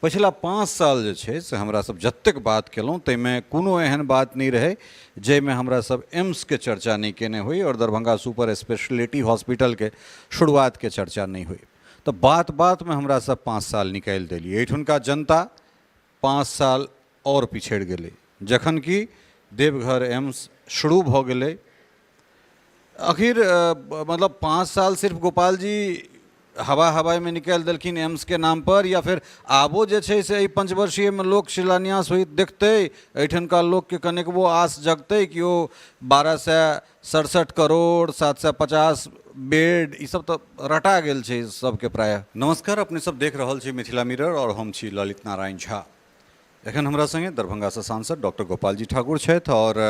पछिला 5 साल जे छै से हमरा सब जतेक बात केलहुँ ताहिमे कोनो एहन बात नहि रहै जाहिमे हमरा सब एम्सके चर्चा नहि केने होइ आओर दरभंगा सुपर स्पेशलिटी हॉस्पिटलके शुरुआतके चर्चा नहि होइ। तऽ बात बातमे हमरा सब 5 साल निकालि देलियै। एहिठुनका जनता 5 साल आओर पिछड़ि गेलै, जखन कि देवघर एम्स शुरू भऽ गेलै। आखिर मतलब 5 साल सिर्फ गोपाल जी हवा हवाइमे निकालि देलखिन एम्सके नामपर, या फेर आबो जे छै से एहि पंचवर्षीयमे लोक शिलान्यास होइत देखतै, एहिठुनका लोकके कनेकबो आस जगतै कि ओ 1267 करोड़ 750 बेड ई सब तऽ रटा गेल छै सबके प्रायः। नमस्कार, अपने सब देख रहल छी मिथिला मिरर और हम छी ललित नारायण झा। एखन हमरा संगे दरभंगासँ सांसद डॉक्टर गोपालजी ठाकुर छथि और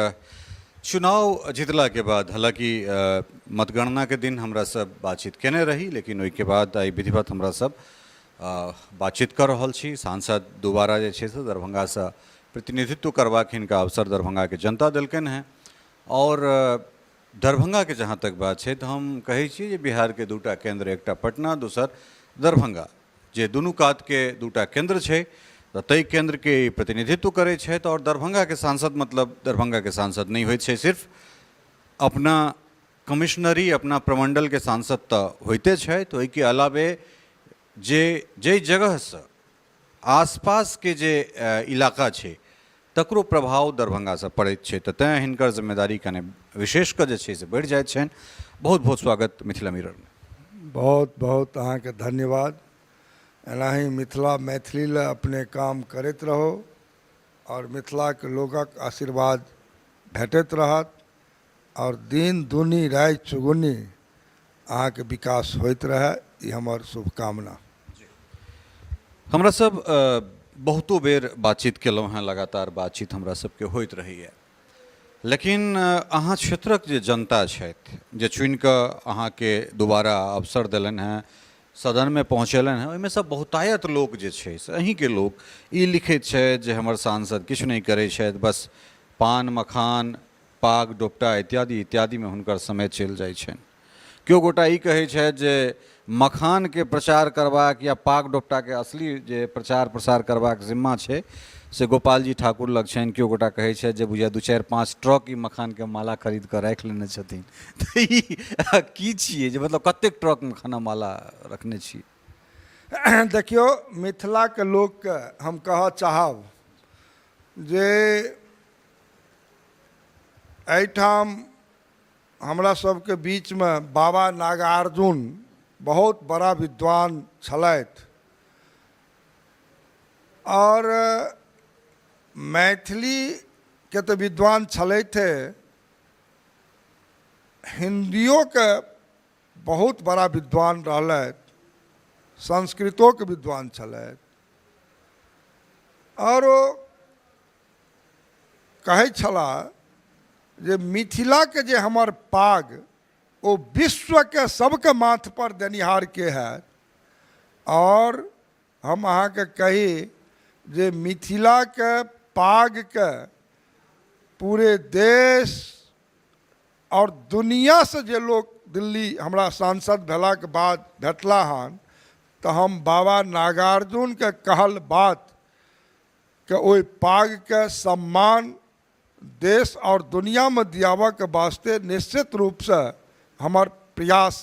चुनाव जीतलाके बाद हालाँकि मतगणनाके दिन हमरा सब बातचीत केने रही, लेकिन ओहिके बाद आइ विधिवत हमरा सब बातचीत कऽ रहल छी। सांसद दोबारा जे छै से दरभंगासँ प्रतिनिधित्व करबाक हिनका अवसर दरभंगाके जनता देलकनि हेँ। और दरभंगाके जहाँ तक बात छै तऽ हम कहै छी जे बिहारके दूटा केन्द्र, एकटा पटना, दोसर दरभंगा, जे दुनू कातके दूटा केन्द्र छै, तऽ ताहि केन्द्रके ई प्रतिनिधित्व करै छथि। आओर दरभंगाके सांसद मतलब दरभंगाके सांसद नहि होइत छै, सिर्फ अपना कमिश्नरी अपना प्रमंडलके सांसद तऽ होइते छथि, ओहिके अलावे जे जाहि जगहसँ आसपासके जे इलाका छै तकरो प्रभाव दरभंगासँ पड़ैत छै, तऽ तैँ हिनकर जिम्मेदारी कने विशेष कऽ जे छै से बढ़ि जाइत छनि। बहुत बहुत स्वागत मिथिला मिररमे। बहुत बहुत अहाँके धन्यवाद। एनाही मिथिला मैथिली लए अपने काम करैत रहू आओर मिथिलाके लोकक आशीर्वाद भेटैत रहत आओर दिन दूनी राति चौगुनी अहाँके विकास होइत रहए, ई हमर शुभकामना। हमरा सब बहुतो बेर बातचीत केलहुँ हेँ, लगातार बातचीत हमरा सबके होइत रहैए, लेकिन अहाँ क्षेत्रक जे जनता छथि जे चुनिकऽ अहाँके दोबारा अवसर देलनि हेँ, सदनमे पहुँचेलनि हेँ, ओहिमे सँ बहुतायत लोक जे छै से अहीँके लोक ई लिखैत छथि जे हमर सांसद किछु नहि करै छथि, बस पान मखान पाग डोपटा इत्यादि इत्यादिमे हुनकर समय चलि जाइ छनि। केओ गोटा ई कहै छथि जे मखानके प्रचार करबाक या पाग डोपटाके असली जे प्रचार प्रसार करबाक जिम्मा छै से गोपालजी ठाकुर लग छनि। केओ गोटा कहै छथि जे बुझाइ 2-4-5 ट्रक ई मखानके माला खरीद कऽ राखि लेने छथिन। तऽ ई की छियै जे मतलब कतेक ट्रक मखाना माला रखने छी? देखियौ, मिथिलाके लोकके हम कहऽ चाहब जे एहिठाम हमरा सबके बीचमे बाबा नागार्जुन बहुत बड़ा विद्वान छलथि आओर मैथिलीके तऽ विद्वान छलैथे, हिन्दियोके बहुत बड़ा विद्वान रहलथि, संस्कृतोके विद्वान छलथि आओर ओ कहै छलाह जे मिथिलाके जे हमर पाग ओ विश्वके सबके माथपर देनिहार के हैत। आओर हम अहाँके कही जे मिथिलाके पागके पूरे देश आओर दुनिआँसँ जे लोक दिल्ली हमरा सांसद भेलाके बाद भेटला हन, तऽ हम बाबा नागार्जुनके कहल बात के ओहि पागके सम्मान देश आओर दुनिआमे दियाबऽके वास्ते निश्चित रूपसँ हमर प्रयास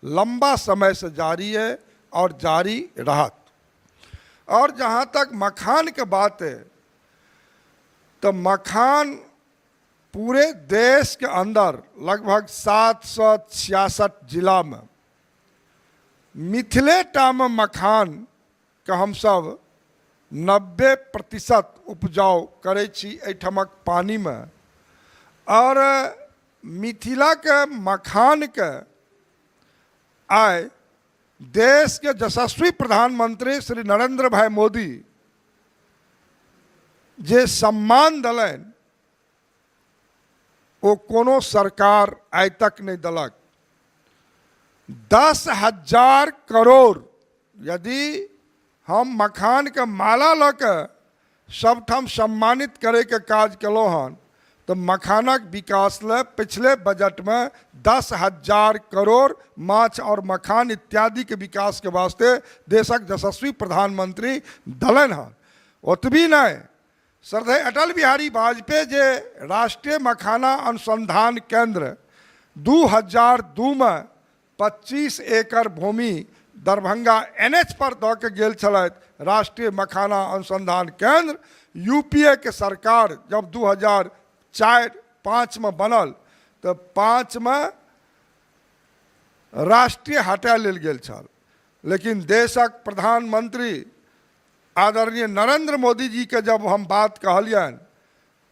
लम्बा समयसँ जारी अइ आओर जारी रहत। आओर जहाँ तक मखानके बात अइ तऽ मखान पूरे देशके अन्दर लगभग 766 जिलामे मिथिलेटामे मखानके हमसभ 90% उपजाउ करै छी एहिठामक पानिमे। आओर मिथिलाके मखानके आइ देशके यशस्वी प्रधानमंत्री श्री नरेंद्र भाई मोदी जे सम्मान देलनि ओ कोनो सरकार आइ तक नहि देलक। 10,000 करोड़ यदि हम मखानके माला लऽ कऽ सबठाम सम्मानित करैके काज केलहुँ हन तऽ तऽ मखानक विकास लए पिछले बजटमे 10,000 करोड़ माछ आओर मखान इत्यादिके विकासके वास्ते देशक यशस्वी प्रधानमंत्री देलनि हँ। ओतबी नहि, श्रद्धेय अटल बिहारी वाजपेयी जे राष्ट्रीय मखाना अनुसंधान केंद्र 2002मे 25 एकड़ भूमि दरभंगा एन एच पर दऽ के गेल छलथि राष्ट्रीय मखाना अनुसंधान केंद्र, यू पी ए के सरकार जब 2004-5 मे बनल तऽ 5 मे राष्ट्रीय हटा लेल गेल छल, लेकिन देशक प्रधानमंत्री आदरणीय नरेंद्र मोदी जी के जब हम बात कहलियनि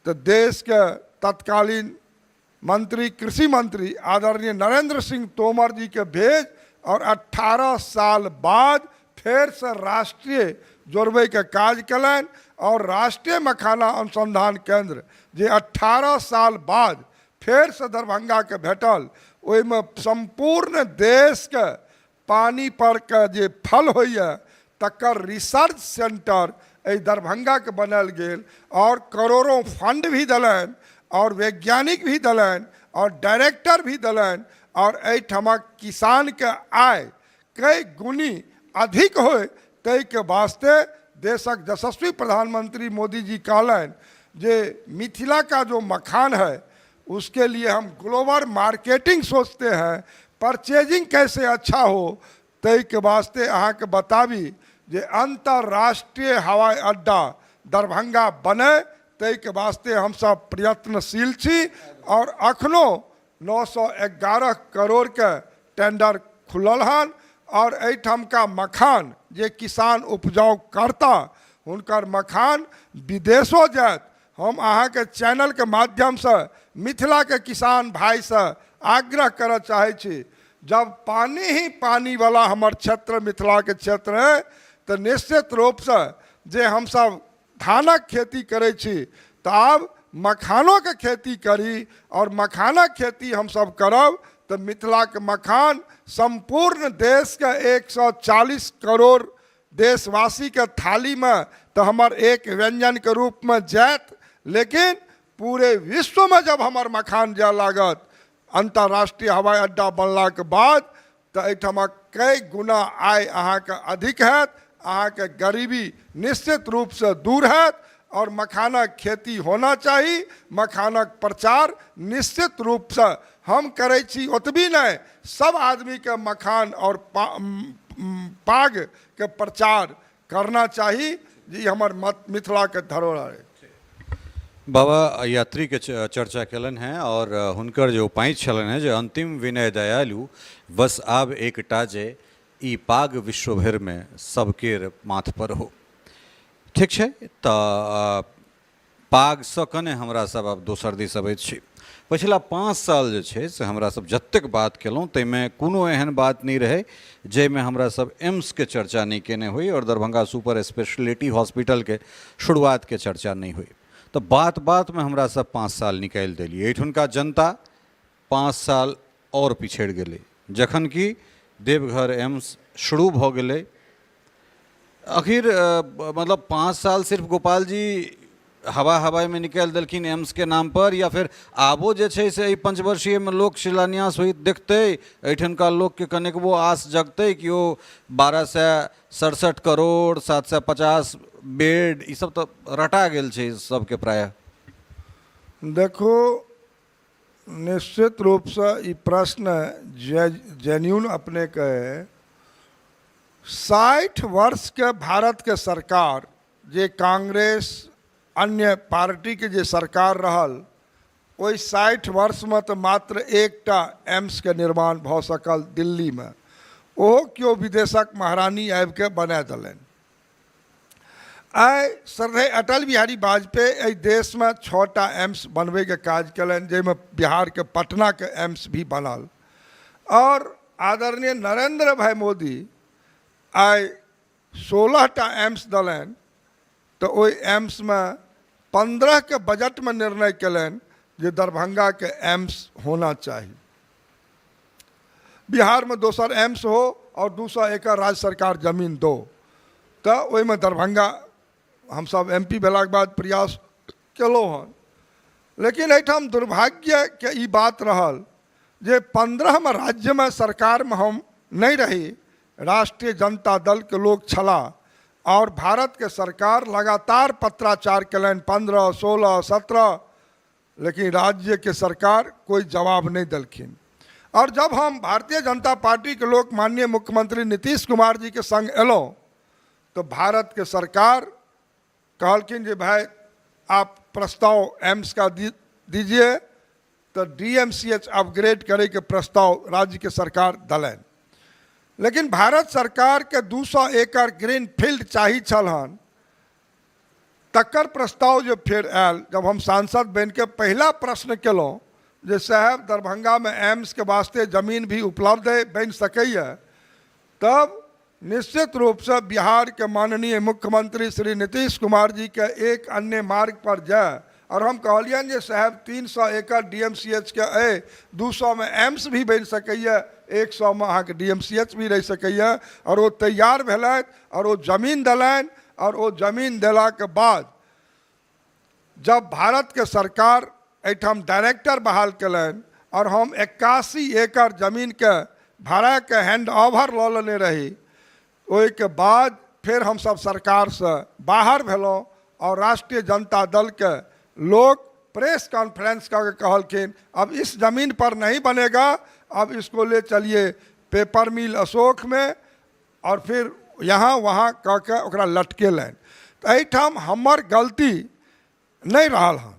तऽ देशके तत्कालीन मंत्री, कृषि मंत्री आदरणीय नरेंद्र सिंह तोमर जी के भेज और 18 साल बाद फेर से राष्ट्रीय जोड़बैके काज कयलनि और राष्ट्रीय मखाना अनुसंधान केंद्र जे 18 साल बाद फेरसँ दरभंगाके भेटल, ओहिमे सम्पूर्ण देशके पानी पर के जे फल होइए तकर रिसर्च सेंटर एहि दरभंगाके बनायल गेल और करोड़ों फंड भी देलनि और वैज्ञानिक भी देलनि और डायरेक्टर भी देलनि और एहिठमक किसानके आय कई गुनी अधिक होय ताहिके वास्ते देशक यशस्वी प्रधानमंत्री मोदी जी कहलनि जे मिथिला का जो मखान है उसके लिए हम ग्लोबल मार्केटिंग सोचते हैं, परचेजिंग कैसे अच्छा हो। ताहिके वास्ते अहाँके बताबी जे अंतर्राष्ट्रीय हवाई अड्डा दरभंगा बने ताहिके वास्ते हमसब प्रयत्नशील छी और अखनो 911 करोड़के टेंडर खुलल हन और एहिठामका मखान जे किसान उपजाउ करता हुनकर मखान विदेशो जायत। हम अहाँके चैनलके माध्यमसँ मिथिलाके किसान भाइसँ आग्रह करऽ चाहै छी, जब पानी ही पानीवला हमर क्षेत्र मिथिलाके क्षेत्र अइ तऽ निश्चित रूपसँ जे हमसब धानक खेती करै छी तऽ आब मखानोके खेती करी आओर मखानक खेती हमसब करब तऽ मिथिलाके मखान सम्पूर्ण देशके 140 करोड़ देशवासीके थालीमे तऽ हमर एक व्यञ्जनके रूपमे जायत, लेकिन पूरे विश्वमे जब हमर मखान जाय लागत अन्तर्राष्ट्रीय हवाई अड्डा बनलाके बाद तऽ एहिठमा कई गुना आय अहाँके अधिक हैत, अहाँके गरीबी निश्चित रूपसँ दूर हैत और मखानक खेती होना चाही। मखानक प्रचार निश्चित रूपसँ हम करै छी, ओतबी नहि, सब आदमीके मखान और पागके प्रचार करना चाही जे ई हमर मिथिलाके धरोहर अछि। बाबा यात्रीके चर्चा केलनि हेँ आओर हुनकर जे उपाय छलनि हेँ जे अंतिम विनय दयालु बस आब एकटा जे ई पाग विश्व भरिमे सबकेर माथ पर हो। ठीक छै, तऽ पागसँ कने हमरा सब आब दोसर दिस अबैत छी। पछिला 5 साल जे छै से हमरा सब जतेक बात केलहुँ ताहिमे कोनो एहन बात नहि रहै जाहिमे हमरा सब एम्सके चर्चा नहि केने होइ आओर दरभंगा सुपर स्पेशलिटी हॉस्पिटलके शुरुआतके चर्चा नहि होइ। तऽ बात बातमे हमरा सब 5 साल निकालि देलियै। एहिठुनका जनता 5 साल आओर पिछड़ि गेलै, जखन कि देवघर एम्स शुरू भऽ गेलै। आखिर मतलब 5 साल सिर्फ गोपाल जी हवा हवाइमे निकालि देलखिन एम्सके नाम पर, या फेर आबो जे छै से एहि पंचवर्षीयमे लोक शिलान्यास होइत देखतै, एहिठुनका लोकके कनेकबो आस जगतै कि ओ 1267 करोड़ 750 बेड ई सब तऽ रटा गेल छै सबके प्रायः। देखू, निश्चित रूपसँ ई प्रश्न जेन्यून अपनेके 60 वर्षके भारतके सरकार जे कांग्रेस अन्य पार्टीके जे सरकार रहल ओहि 60 वर्षमे तऽ मात्र एकटा एम्सके निर्माण भऽ सकल दिल्लीमे, ओहो केओ विदेशक महारानी आबिके बना देलनि। आइ श्रद्धेय अटल बिहारी वाजपेयी एहि देशमे 6टा एम्स बनबैके काज केलनि, जाहिमे बिहारके पटनाके एम्स भी बनल। आओर आदरणीय नरेंद्र भाई मोदी आइ 16टा एम्स देलनि, तऽ ओहि एम्समे 15के बजटमे निर्णय केलनि जे दरभंगाके एम्स होना चाही, बिहारमे दोसर एम्स हो और 200 एकड़ राज्य सरकार जमीन दो। तऽ ओहिमे दरभंगा हमसब एम पी भेलाके बाद प्रयास केलहुँ हन। लेकिन एहिठाम दुर्भाग्यके ई बात रहल जे 15मे राज्यमे सरकारमे हम नहि रही, राष्ट्रीय जनता दलके लोक छलाह आओर भारतके सरकार लगातार पत्राचार केलनि 15, 16, 17, लेकिन राज्यके सरकार कोइ जवाब नहि देलखिन। आओर जब हम भारतीय जनता पार्टीके लोक माननीय मुख्यमंत्री नीतीश कुमार जीके संग एलहुँ तऽ भारतके सरकार कहलखिन जे भाई आप प्रस्ताव एम्स का दीजिए, तऽ DMCH upgrade करैके प्रस्ताव राज्यके सरकार देलनि। लेकिन भारत सरकारके 200 एकड़ ग्रीन फील्ड चाही छल हन, तकर प्रस्ताव जे फेर आयल, जब हम सांसद बनिके पहिला प्रश्न केलहुँ जे साहेब दरभंगामे एम्सके वास्ते जमीन भी उपलब्ध है, बनि सकैए, तब निश्चित रूपसँ बिहारके माननीय मुख्यमंत्री श्री नीतीश कुमार जीके एक अन्य मार्ग पर जाय और हम कहलियनि जे साहेब 300 एकड़ DMCH के अइ, 200 मे एम्स भी बनि सकैए, 100 मे अहाँके DMCH भी रहि सकैए। और ओ तैयार भेलथि और ओ जमीन देलनि और ओ जमीन देलाके बाद जब भारतके सरकार एहिठाम डायरेक्टर बहाल केलनि और हम 81 एकड़ जमीनके भाड़ाके हैंड ओवर लऽ लेने रही, ओहिके बाद फेर हमसब सरकारसँ बाहर भेलहुँ और राष्ट्रीय जनता दलके लोक प्रेस कॉन्फ्रेंस कऽ के कहलखिन अब इस जमीन पर नहीं बनेगा, अब इसको ले चलिए पेपर मिल अशोक में और फिर यहाँ वहाँ कऽ के ओकरा लटकेलनि। तऽ एहिठाम हमर गलती नहि रहल हन,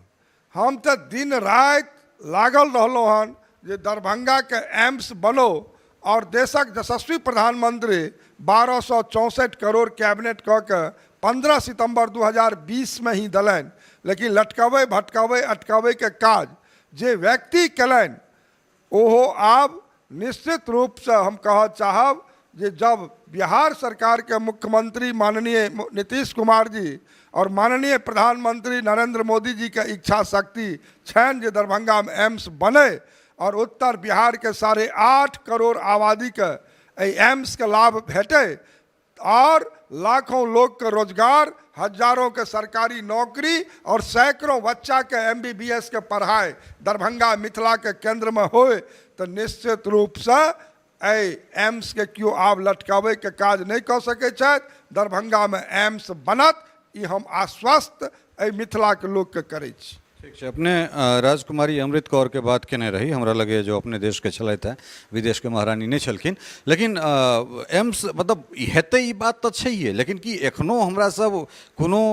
हम तऽ दिन राति लागल रहलहुँ हन जे दरभंगाके एम्स बनो और देशक यशस्वी प्रधानमंत्री 1264 करोड़ कैबिनेट कऽ के 15 सितम्बर 2020 में ही देलनि, लेकिन लटकबै भटकबै अटकबैके काज जे व्यक्ति केलनि ओहो आब निश्चित रूपसँ हम कहऽ चाहब जे जब बिहार सरकारके मुख्यमंत्री माननीय नीतीश कुमार जी और माननीय प्रधानमंत्री नरेंद्र मोदी जी के इच्छा शक्ति छनि जे दरभंगामे एम्स बने और उत्तर बिहारके 8.5 करोड़ आबादीके एहि एम्सके लाभ भेटै और लाखों लोग के रोजगार, हजारों के सरकारी नौकरी और सैकड़ों बच्चा के MBBS के पढ़ाई दरभंगा मिथिला के केंद्र में होए, तो निश्चित रूप से एहि एम्स के केओ आब लटकाबै के काज नहीं कऽ सकै छथि। दरभंगा में एम्स बनत, ई हम आश्वस्त एहि मिथिला के लोक के करै छी। ठीक छै। अपने राजकुमारी अमृत कौर के बात केने रही, हमरा लगैए जो अपने देशके छलथि हेँ, विदेशके महारानी नहि छलखिन, लेकिन एम्स मतलब हेतै ई बात तऽ छैहे, लेकिन की एखनो हमरा सब कोनो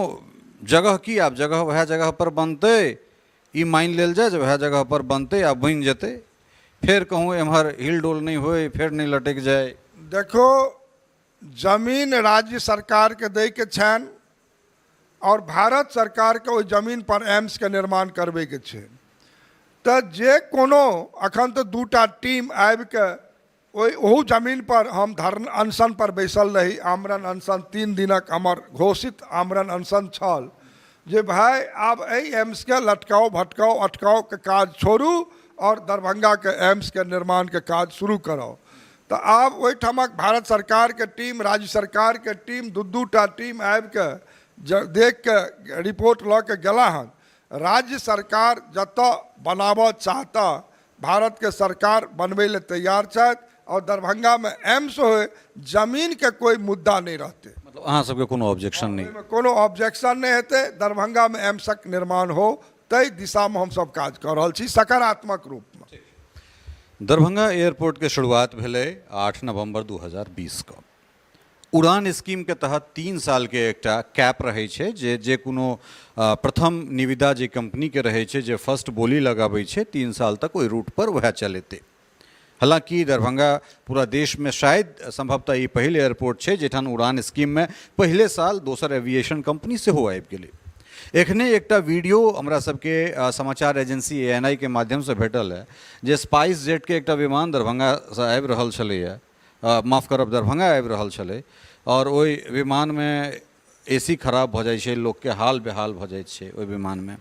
जगह की आब जगह वएह जगह पर बनतै, ई मानि लेल जाय जे वएह जगह पर बनतै आ बनि जेतै, फेर कहूँ एम्हर हिलडोल नहि होइ, फेर नहि लटकि जाय? देखो, जमीन राज्य सरकारके दैके छनि और भारत सरकारके ओहि जमीन पर एम्सके निर्माण करबैके छै, तऽ जे कोनो अखन तऽ 2टा टीम आबिके ओहू जमीन पर हम धरना अनशन पर बैसल रही। आमरण अनशन 3 दिनक हमर घोषित आमरण अनशन छल जे भाई आब एहि एम्सके लटकाओ भटकाओ अटकाओ के काज छोड़ू और दरभंगाके एम्सके निर्माणके काज शुरू कराओ। तऽ आब ओहिठामक भारत सरकारके टीम, राज्य सरकारके टीम, 2-2टा टीम आबिके देख के रिपोर्ट लऽ के गेला हन। राज्य सरकार जतऽ बनाबऽ चाहता भारतके सरकार बनबै लए तैयार छथि और दरभंगामे एम्स होय, जमीनके कोइ मुद्दा नहि रहतै। मतलब अहाँ सबके कोनो ऑब्जेक्शन नहि? ओहिमे कोनो ऑब्जेक्शन नहि हेतै, दरभंगामे एम्सक निर्माण हो ताहि दिशामे हमसब काज कऽ रहल छी सकारात्मक रूपमे। दरभंगा एयरपोर्टके शुरुआत भेलै 8 नवम्बर 2020 के। उड़ान स्कीमके तहत 3 सालके एकटा कैप रहै छै जे कोनो प्रथम निविदा जे कंपनीके रहै छै, जे फर्स्ट बोली लगाबै छै, 3 साल तक ओहि रूट पर वएह चलेतै। हालाँकि दरभंगा पूरा देशमे शायद संभवतः ई पहिल एयरपोर्ट छै जाहिठाम उड़ान स्कीममे पहिले साल दोसर एविएशन कंपनी सेहो आबि गेलै। एखने एकटा वीडियो हमरा सबके समाचार एजेंसी ANI के माध्यमसँ भेटल है जे स्पाइस जेटके एकटा विमान दरभंगासँ आबि रहल छलैए, माफ करब दरभंगा आबि रहल छलै, आओर ओहि विमानमे ए सी खराब भऽ जाइ छै, लोकके हाल बेहाल भऽ जाइ छै ओहि विमानमे।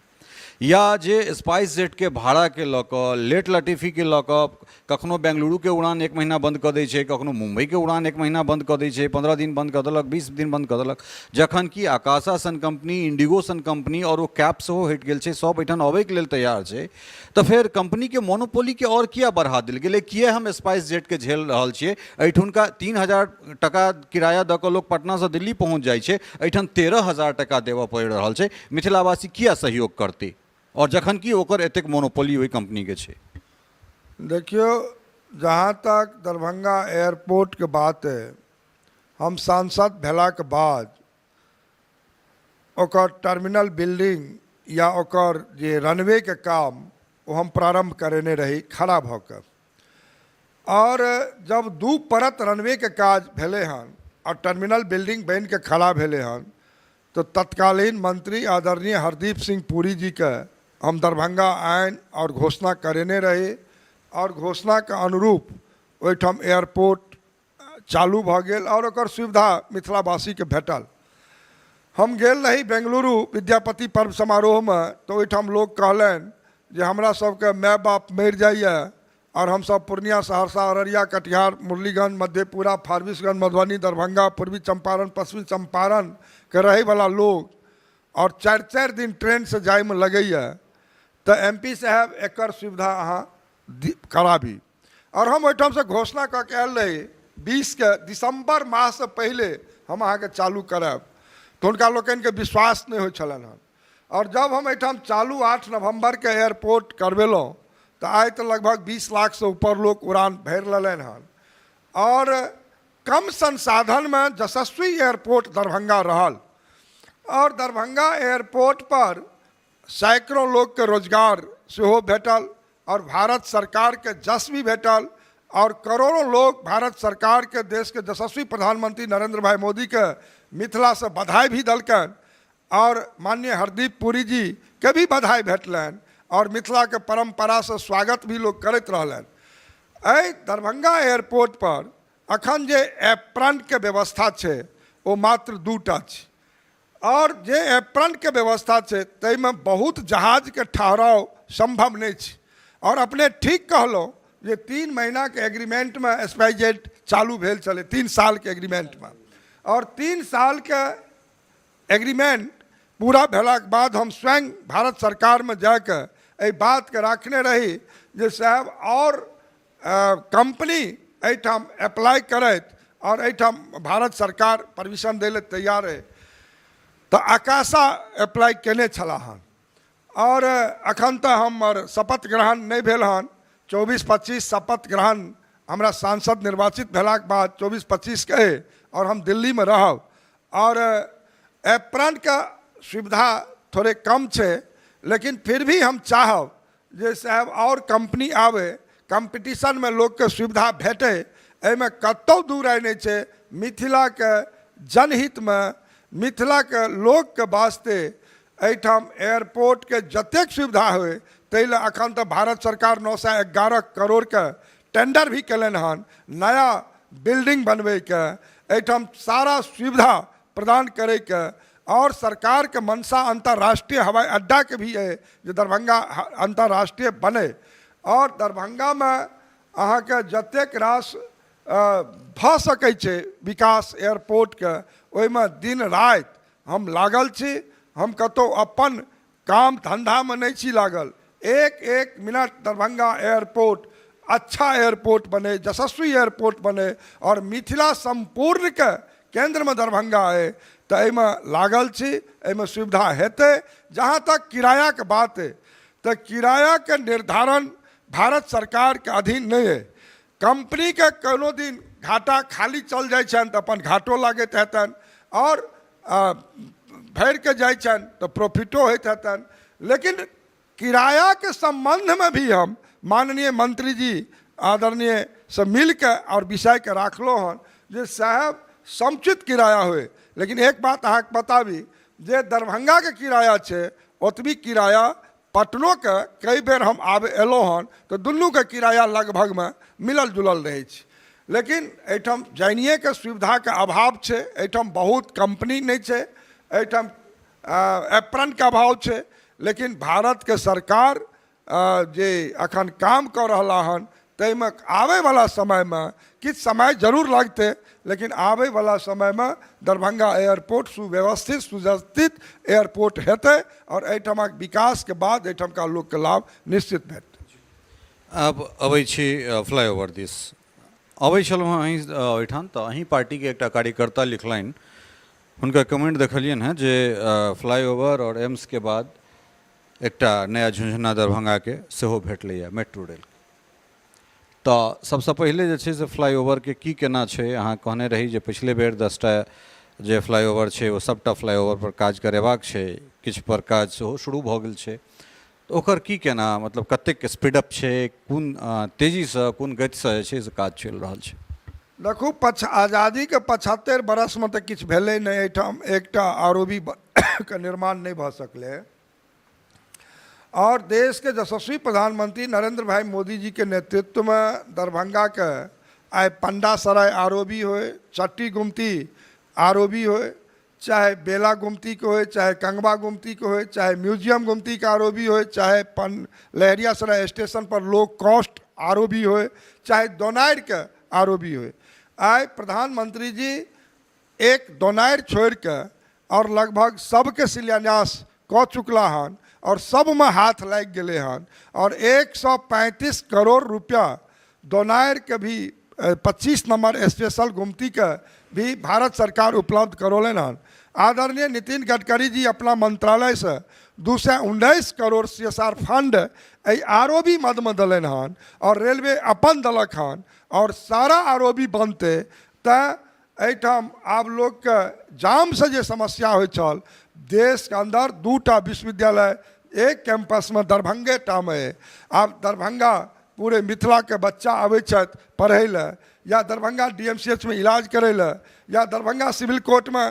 या जे स्पाइस जेटके भाड़ाके लऽ कऽ, लेट लटीफीके लऽ कऽ कखनो बेंगलुरुके उड़ान एक महीना बन्द कऽ दै छै, कखनो मुम्बईके उड़ान एक महीना बन्द कऽ दै छै, 15 दिन बन्द कऽ देलक, 20 दिन बन्द कऽ देलक, जखन कि आकाशा सन कम्पनी, इंडिगो सन कम्पनी आओर ओ कैप सेहो हटि गेल छै, सब एहिठाम अबैके लेल तैयार छै, तऽ फेर कम्पनीके मोनोपोलीके आओर किया बढ़ा देल गेलै? किए हम स्पाइस जेटके झेल रहल छियै? एहिठुनका 3000 टका किराया दऽ कऽ लोक पटनासँ दिल्ली पहुँच जाइ छै, एहिठाम 13,000 टका देबऽ पड़ि रहल छै। मिथिलावासी किया सहयोग करतै, आओर जखन कि ओकर एतेक मोनोपोली ओहि कम्पनीके छै? देखियौ, जहाँ तक दरभंगा एयरपोर्टके बात अइ, हम सांसद भेलाके बाद ओकर टर्मिनल बिल्डिंग या ओकर जे रनवेके काम ओ हम प्रारम्भ करेने रही खड़ा भऽ कऽ। आओर जब 2 परत रनवेके काज भेलै हन आओर टर्मिनल बिल्डिंग बनिके खड़ा भेलै हन, तऽ तत्कालीन मंत्री आदरणीय हरदीप सिंह पुरी जीके हम दरभंगा आनि आओर घोषणा करेने रही, आओर घोषणाके अनुरूप ओहिठाम एयरपोर्ट चालू भऽ गेल आओर ओकर सुविधा मिथिलावासीके भेटल। हम गेल रही बेंगलुरु विद्यापति पर्व समारोहमे, तऽ ओहिठाम लोक कहलनि जे हमरा सबके माय बाप मरि जाइए आओर हमसब पूर्णिया, सहरसा, अररिया, कटिहार, मुरलीगंज, मधेपुरा, फारबिसगंज, मधुबनी, दरभंगा, पूर्वी चंपारण, पश्चिमी चंपारणके रहैवला लोक आओर 4-4 दिन ट्रेनसँ जाइमे लगैए, तऽ एम पी साहेब एकर सुविधा अहाँ कराबी। आओर हम ओहिठामसँ घोषणा कऽ के आयल रही 20के दिसम्बर माहसँ पहिले हम अहाँके चालू करायब, तऽ हुनका लोकनिके विश्वास नहि होइ छलनि हन। आओर जब हम एहिठाम चालू 8 नवम्बरके एयरपोर्ट करबेलहुँ तऽ आइ तऽ लगभग 20 लाखसँ ऊपर लोक उड़ान भरि लेलनि हन। आओर कम संसाधनमे यशस्वी एयरपोर्ट दरभंगा रहल, आओर दरभंगा एयरपोर्ट पर सैकड़ों लोकके रोजगार सेहो भेटल आओर भारत सरकारके जस भी भेटल, आओर करोड़ों लोग भारत सरकारके, देशके यशस्वी प्रधानमंत्री नरेंद्र भाई मोदीके मिथिलासँ बधाई भी देलकनि, आओर माननीय हरदीप पुरी जी के भी बधाई भेटलनि, आओर मिथिलाके परम्परासँ स्वागत भी लोग करैत रहलनि। एहि दरभंगा एयरपोर्ट पर अखन जे एप्रनके व्यवस्था छै ओ मात्र 2टा छै, आओर जे एप्रनके व्यवस्था छै ताहिमे बहुत जहाजके ठहराव सम्भव नहि छै। आओर अपने ठीक कहलहुँ जे 3 महीनाके एग्रीमेंटमे स्पाइसजेट चालू भेल छलै, 3 सालके एग्रीमेंटमे, आओर 3 सालके एग्रीमेंट पूरा भेलाके बाद हम स्वयं भारत सरकारमे जाके एहि बातके राखने रही जे साहेब आओर कम्पनी एहिठाम अप्लाई करथि आओर एहिठाम भारत सरकार परमिशन दै लए तैयार अइ, तऽ आकाशा अप्लाई केने छलाह हन। आओर अखन तऽ हमर शपथ ग्रहण नहि भेल हन, 24-25 शपथ ग्रहण हमरा सांसद निर्वाचित भेलाके बाद 24-25 के अइ आओर हम दिल्लीमे रहब। आओर एप्रनके सुविधा थोड़े कम छै, लेकिन फिर भी हम चाहब जे साहेब आओर कम्पनी आबै, कम्पटिशनमे लोकके सुविधा भेटै, एहिमे कतहु दू राय नहि छै। मिथिलाके जनहितमे, मिथिलाके लोकके वास्ते एहिठाम एयरपोर्टके जतेक सुविधा होइ ताहि लए अखन तऽ भारत सरकार 911 करोड़के टेंडर भी केलनि हन नया बिल्डिंग बनबैके, एहिठाम सारा सुविधा प्रदान करैके। आओर सरकारके मंशा अंतर्राष्ट्रीय हवाई अड्डाके भी अइ जे दरभंगा अंतर्राष्ट्रीय बने। आओर दरभंगामे अहाँके जतेक रास भऽ सकै छै विकास एयरपोर्टके, ओहिमे दिन राति हम लागल छी। हम कतहु अपन काम धन्धामे नहि छी लागल, एक एक मिनट दरभंगा एयरपोर्ट अच्छा एयरपोर्ट बने, यशस्वी एयरपोर्ट बने आओर मिथिला सम्पूर्णके केन्द्रमे दरभंगा अइ, तऽ एहिमे लागल छी, एहिमे सुविधा हेतै। जहाँ तक किरायाके बात अइ तऽ किरायाके निर्धारण भारत सरकारके अधीन नहि अइ। कम्पनीके कोनो दिन घाटा खाली चल जाइ छनि तऽ अपन घाटो लागैत हेतनि, आओर भरिके जाइ छनि तऽ प्रॉफिटो होइत हेतनि। लेकिन किरायाके सम्बन्धमे भी हम माननीय मंत्री जी आदरणीय से मिलके आओर विषयके राखलहुँ हन जे साहेब समुचित किराया होइ। लेकिन एक बात अहाँके बताबी जे दरभंगाके किराया छै ओतबी किराया पटनोके कई बेर हम आब एलहुँ हन तऽ दुनूके किराया लगभगमे मिलल जुलल रहै छै। लेकिन एहिठाम जानिएके सुविधाके अभाव छै, एहिठाम बहुत कम्पनी नहि छै, एहिठाम एप्रनके अभाव छै। लेकिन भारतके सरकार जे अखन काम कऽ रहला हन ताहिमे आबैवला समयमे किछु समय जरूर लगतै, लेकिन आबैवला समयमे दरभंगा एयरपोर्ट सुव्यवस्थित सुव्यवस्थित एयरपोर्ट हेतै आओर एहिठमक विकासके बाद एहिठमका लोकके लाभ निश्चित भेटतै। आब अबै छी फ्लाईओवर दिस। अबै छलहुँ हँ अहीं ओहिठाम तऽ अहीं पार्टीके एकटा कार्यकर्ता लिखलनि, हुनकर कमेंट देखलियनि हँ जे फ्लाईओवर आओर एम्सके बाद एकटा नया झुनझुना दरभंगाके सेहो भेटलैए मेट्रो रेल। तऽ सबसँ पहिले जे छै से फ्लाईओवरके की केना छै, अहाँ कहने रही जे पछिले बेर 10टा जे फ्लाईओवर छै ओ सभटा फ्लाईओवरपर काज करेबाक छै, किछु पर काज सेहो शुरू भऽ गेल छै, तऽ ओकर की केना मतलब कतेक स्पीडअप छै, कोन तेजीसँ कोन गतिसँ जे छै से काज चलि रहल छै? देखू, आजादीके 75 बरसमे तऽ किछु भेलै नहि, एहिठाम एकटा आर ओ बी के निर्माण नहि भऽ सकलै। आओर देशके यशस्वी प्रधानमंत्री नरेंद्र भाई मोदी जीके नेतृत्वमे दरभंगाके आइ पंडासराय आर ओ बी होइ, चट्टी गुमती आर ओ बी होइ, चाहे बेला गुमतीके होइ, चाहे कंगवा गुमतीके होइ, चाहे म्यूजियम गुमतीके आर ओ बी होइ, चाहे लहेरियासराय स्टेशन पर low cost R O B होइ, चाहे दोनारिके आर ओ बी होइ, आइ प्रधानमंत्री जी एक दोनारि छोड़िके आओर लगभग सबके शिलान्यास कऽ चुकला हन आओर सबमे हाथ लागि गेलै हन। आओर 135 करोड़ रुपया दोनारिके भी 25 नंबर स्पेशल गुमतीके भी भारत सरकार उपलब्ध करौलनि हन। आदरणीय नितिन गडकरी जी अपना मंत्रालयसँ 219 करोड़ CSR fund एहि आर ओ बी मदमे देलनि हन आओर रेलवे अपन देलक हन आओर सारा आर ओ बी बनतै तऽ एहिठाम आब लोकके जामसँ जे समस्या होइ छल, देशके अन्दर 2टा विश्वविद्यालय एक कैंपसमे दरभंगे टामे अइ। आब दरभंगा पूरे मिथिलाके बच्चा अबै छथि पढ़ै लए, या दरभंगा DMCH मे इलाज करै लए, या दरभंगा सिविल कोर्टमे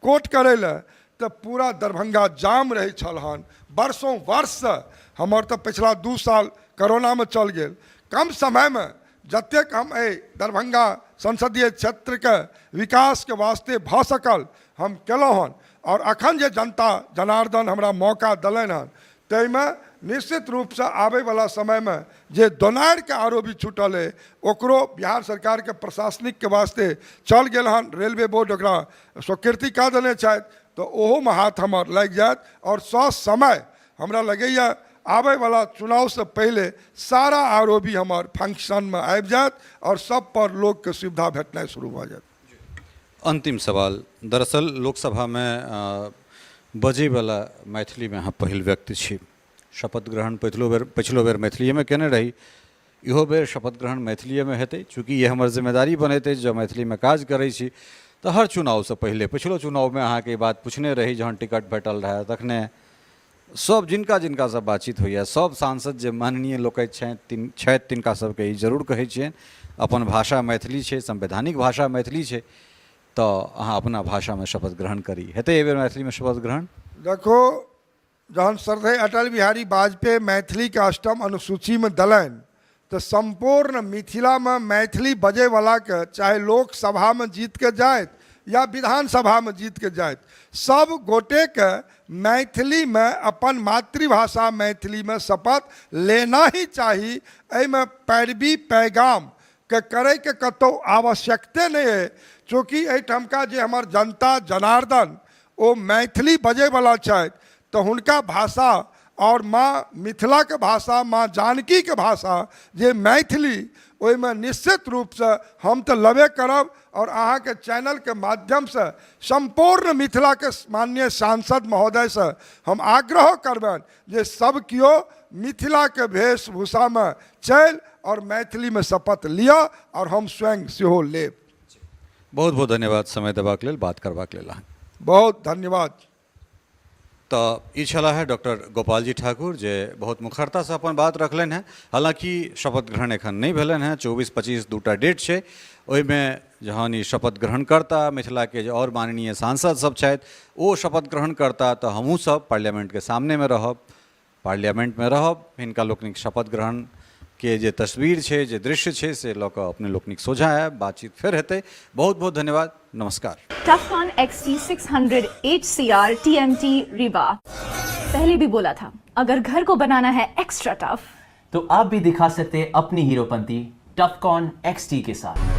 कोर्ट करै लए, तऽ पूरा दरभंगा जाम रहै छल हन वर्षों वर्षसँ। हमर तऽ पछिला 2 साल करोनामे चल गेल। कम समयमे जतेक हम एहि दरभंगा संसदीय क्षेत्रके विकासके वास्ते भऽ सकल हम केलहुँ हन। आओर अखन जे जनता जनार्दन हमरा मौका देलनि हन ताहिमे निश्चित रूपसँ आबैवला समयमे जे दोनारिके आर ओ बी छूटल अइ ओकरो बिहार सरकारके प्रशासनिकके वास्ते चल गेल हन, रेलवे बोर्ड ओकरा स्वीकृति कऽ देने छथि, तऽ ओहोमे हाथ हमर लागि जायत। आओर ससमय हमरा लगैए आबैवला चुनावसँ पहिले सारा आर ओ बी हमर फंक्शनमे आबि जायत आओर सब पर लोकके सुविधा भेटनाइ शुरू भऽ जायत। अंतिम सवाल, दरअसल लोकसभामे बजैवला मैथिलीमे अहाँ पहिल व्यक्ति छी। शपथ ग्रहण पछिलो बेर मैथिलीएमे केने रही, इहो बेर शपथ ग्रहण मैथिलीएमे हेतै। चूँकि ई हमर जिम्मेदारी बनैत अछि, जँ मैथिलीमे काज करै छी तऽ हर चुनावसँ पहिले, पछिलो चुनावमे अहाँके ई बात पुछने रही जहन टिकट भेटल रहए तखने सब जिनका जिनकासँ बातचीत होइए सब सांसद जे माननीय लोकनि छथि तिनका सबके ई जरूर कहै छियनि, अपन भाषा मैथिली छै, संवैधानिक भाषा मैथिली छै, तऽ अहाँ अपना भाषामे शपथ ग्रहण करी। हेतै एहिबेर मैथिलीमे शपथ ग्रहण? देखो, जहन श्रद्धेय अटल बिहारी वाजपेयी मैथिलीके अष्टम अनुसूचीमे देलनि तऽ सम्पूर्ण मिथिलामे मैथिली बजैवलाके चाहे लोकसभामे जीतके जाथि या विधानसभामे जीतके जाथि, सब गोटेके मैथिलीमे अपन मातृभाषा मैथिलीमे शपथ लेना ही चाही। एहिमे पैरवी पैगामके करैके कतहु आवश्यकते नहि अइ। चूँकि एहिठामका जे हमर जनता जनार्दन ओ मैथिली बजैवला छथि तऽ हुनका भाषा आओर माँ मिथिलाके भाषा, माँ जानकीके भाषा जे मैथिली, ओहिमे निश्चित रूपसँ हम तऽ लेबे करब। आओर अहाँके चैनलके माध्यमसँ सम्पूर्ण मिथिलाके माननीय सांसद महोदयसँ हम आग्रह करबनि जे सब केओ मिथिलाके वेशभूषामे चलि आओर मैथिलीमे शपथ लिअ, आओर हम स्वयं सेहो लेब। बहुत बहुत धन्यवाद समय देबाक लेल, बात करबाक लेल अहाँ। बहुत धन्यवाद। तऽ ई छलाह है डॉक्टर गोपालजी ठाकुर, जे बहुत मुखरतासँ अपन बात रखलनि हेँ। हालाँकि शपथ ग्रहण एखन नहि भेलनि हेँ, 24-25 2टा डेट छै, ओहिमे जहन ई शपथ ग्रहण करता, मिथिलाके जे आओर माननीय सांसद सब छथि ओ शपथ ग्रहण करता, तऽ हमहूँ सब पार्लियामेंटके सामनेमे रहब, पार्लियामेंटमे रहब, हिनका लोकनिक शपथ ग्रहणके जे तस्वीर छै, जे दृश्य छै, से लऽ कऽ अपने लोकनिक सोझाँ आयब, बातचीत फेर हेतै। बहुत बहुत धन्यवाद, नमस्कार। Tufcon XT600 HCR TMT Rebar. पहले भी बोला था, अगर घर को बनाना है एक्स्ट्रा टफ तो आप भी दिखा सकते हैं अपनी हीरोपंती टफकॉन XT के साथ।